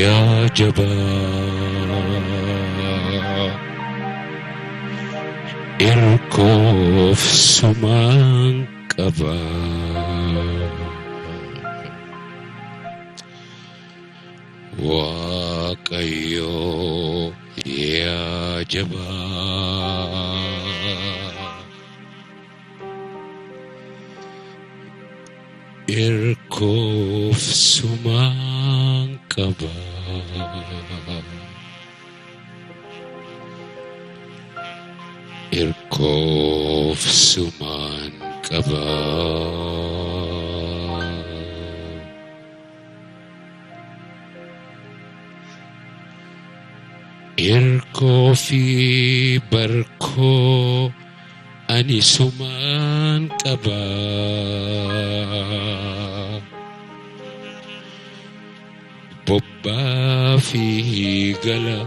yaa jabaa. Irkoof sumaan qaba. Waaqayyo yaa jabaa. Irkoof sumaan qaba. Irkoof sumaan qaba. Irkoo fi barkoo ani sumaan qaba. Bobbaa fi gala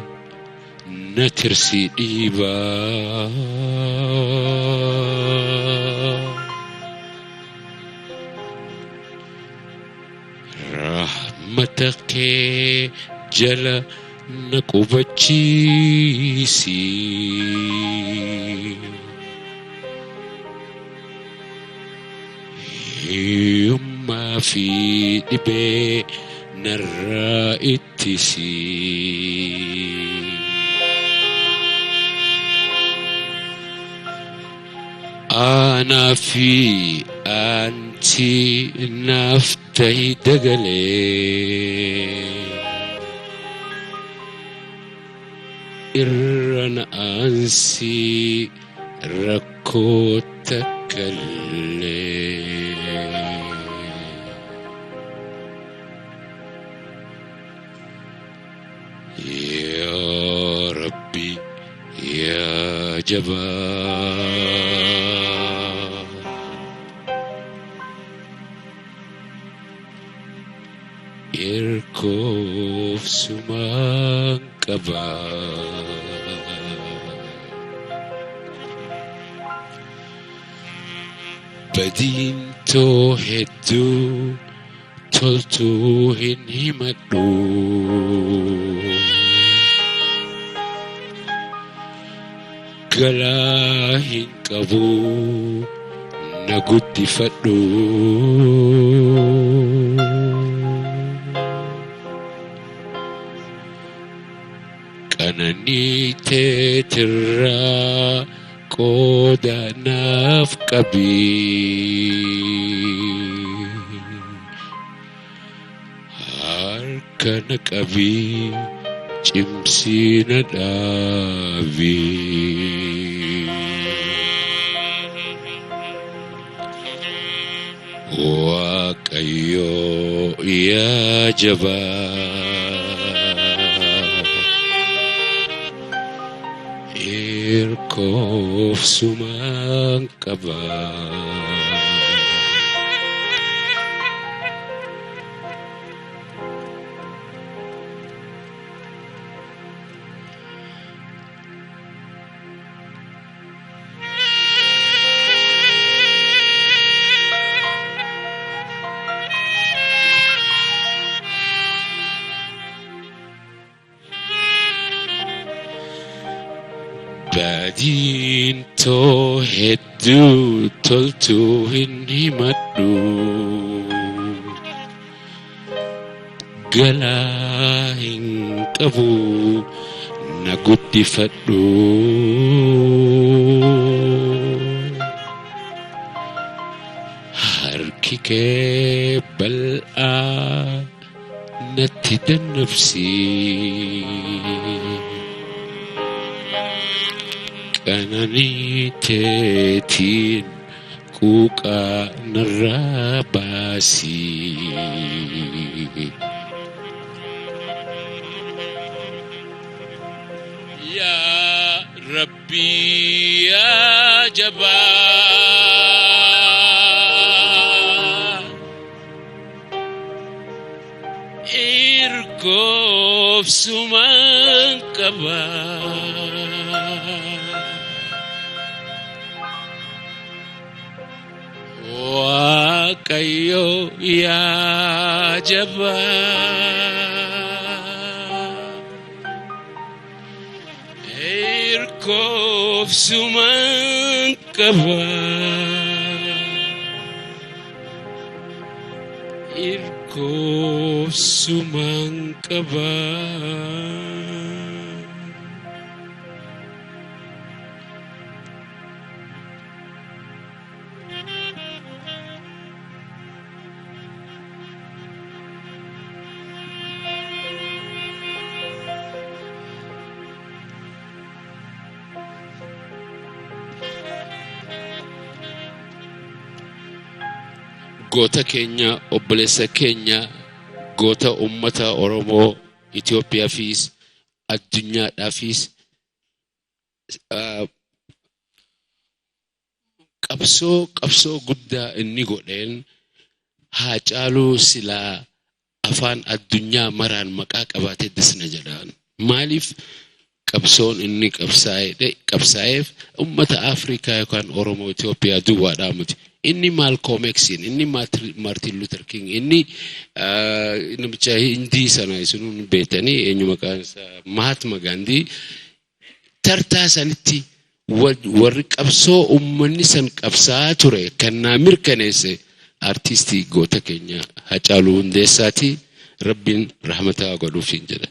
na tirsi dhiibaa. Rahmata kee jala na qubachiisi. Hiyyummaa fi dhibee narraa ittisi. Aanaa fi aantii naaf tahi dagalee. Irra na aansii rakkoo takka illee. Yaa Rabbi yaa jabaa. Irkoof sumaan qaba. Badiin too hedduu toltuu hin himadhu. Galaa hin qabu na guddifadhu. Qananii teetirraa qooda naaf qabi. Harka na qabi cimsii na dhaabi. Waaqayyo yaa jabaa. Irkoof sumaan qaba. Badiin too hedduu toltuu hin himadhu. Galaa hin qabu na guddifadhu. Harki kee bal'aa natti dannabsi. Qananii teetiin quuqaa narraa baasi. Yaa Rabbi yaa jabaa. Irkoof sumaan qaba. Waaqayyo yaa jabaa. Irkoof suman qaba. Irkoof suman qaba. Goota keenya, obboleessa keenya, goota ummata Oromoo Itoophiyaafis addunyaadhaafis qabsoo guddaa inni godheen Haacaaluu silaa afaan addunyaa maraan maqaa qabaatee disna jedhaan. Maaliif qabsoon inni qabsaa'eef ummata Afrikaa yookaan Oromoo Itoophiyaa duwwaadhaa miti. Inni Malcolm X'n, inni Martin Luther King, inni namicha Hindii sana isinuu beektanii, eenyu maqaan isaa, Mahatma Gandhi, tartaa sanitti warri qabsoo ummanni san qabsaa'aa ture kan naa mirkaneesse artiistii goota keenya Hacaaluu Hundeessaati. Rabbiin rahmataa godhuufiin jedha.